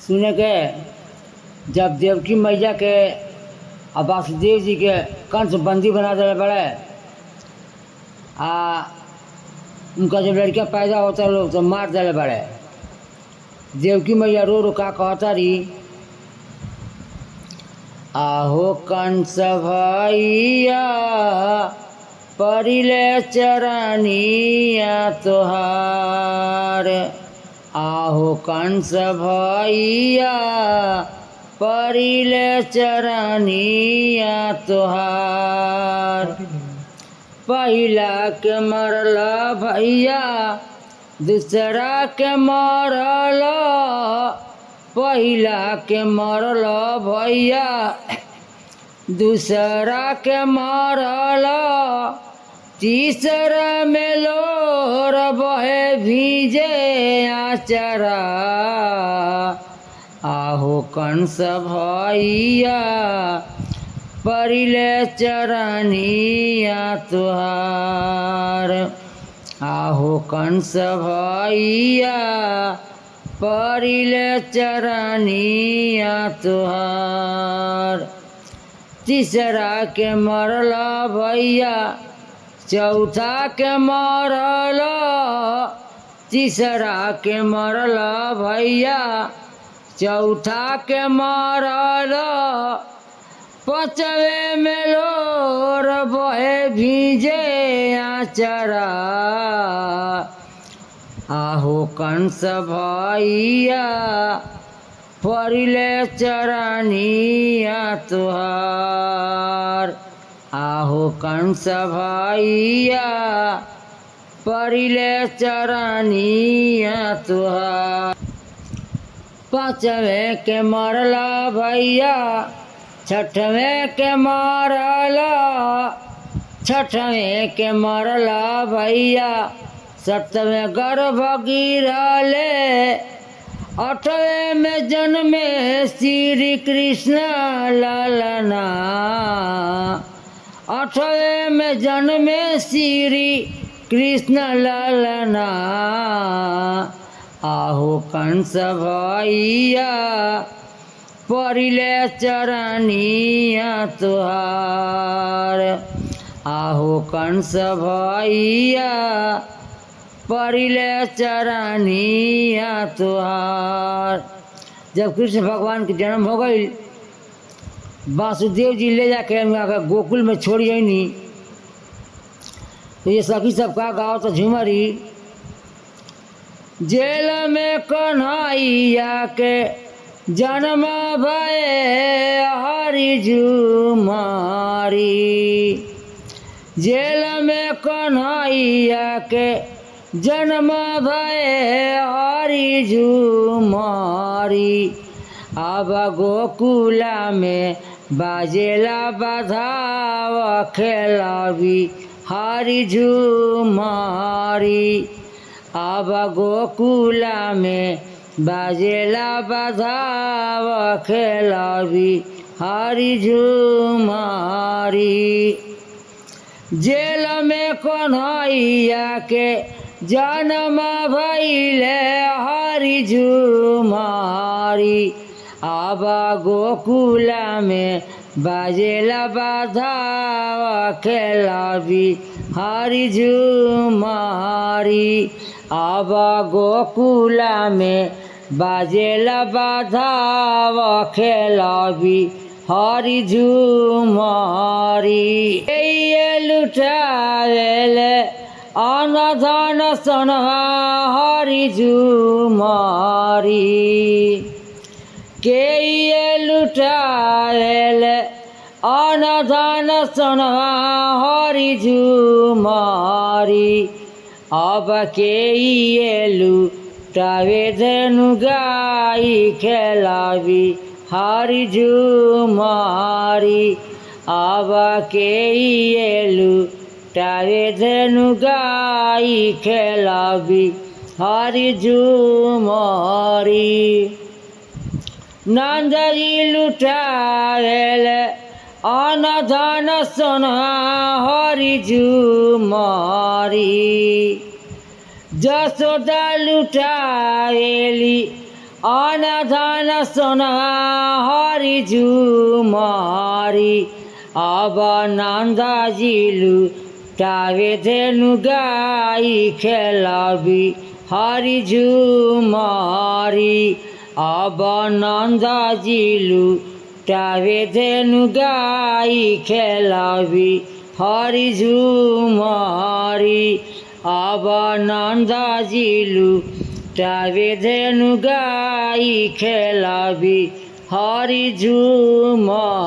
सुने के जब देवकी मैया के आ वासुदेव जी के कंस बंदी बना दिले बड़े आ उनका जब लड़का पैदा होता लोग तो मार दिले बड़े। देवकी मैया रो रो का कहता रही, आहो कंस भैया परिले चरनिया तोहार, आहो कंस भैया परिले चरनिया तोहार। पहिला के मरल भैया दूसरा के मरल, पहिला के मरल भैया दूसरा के मरल, तीसरा में लोर बहे भीजे आचरा, आहो कंस भैया परिले चरनिया तुहार, आहो कंस भैया परिले चरनिया तुहार। तीसरा के मरल भैया चौथा के मरल, तीसरा के मरल भैया चौथा के मरल, पाँचवे में लोर बहे भीजे आचरा, आहो कंस भैया परिले चरनिया तुहार, आहो कंस भैया परिले चरनिया तुहार। पाँचवें के मरल भैया छठवें के मरल, छठवें के मरल भैया सतवें गर्भ गिरले, आठवें में जन्मे श्री कृष्ण लालना, आठवें में जन्मे श्री कृष्ण लालना, आहो कंस भैया परिले चरनिया तुहार, आहो कंस भैया परिले चरनिया तुहार। जब कृष्ण भगवान के जन्म हो गई, वासुदेव जी ले जाके उनका गोकुल में छोड़ जाइनी, तो ये सखी सब का गाओ तो झुमरी, जेल में कन्हैया के जन्म भये हरि झुमारी, जेल में कन्हैया के जन्म भये हरि झुमारी, अब गोकुला में बाजेला बधाव खेलावी हरि झुमारी, अब गोकुला में बाजेला बधाव खेलावी हरि झुमारी। जेल में कन्हैया के जन्म भइले हरि झुमारी, अब गोकुला में बाजेला बधाव खेलावी हरि झुमारी, अब गोकुला में बाजेला बधाव खेलावी हरि झुमारी। लुटावेले अनधन सोनवा हरि झुमारी, के लुटावेले अनधन सोनवा हरि झुमारी, अब के लुटावे धनु गाई खेलावी हरि झुमारी, अब के लुटावे धनु गाई खेलावी हरि झुमारी। नंदजी लुटावेले अनधन सोना हरि झुमारी, जसोदा लुटावेली अन धन सोना हरि झुमरी अब नन्दाजी लुटावे धेनु गाई खेलबी हरि झुमरी अब नन्दाजी लुटावे धेनु गाई खेलबी हरि झुमरी अब नन्दाजी लुटावे धेनु गाई खेलबी हरि झुमरी।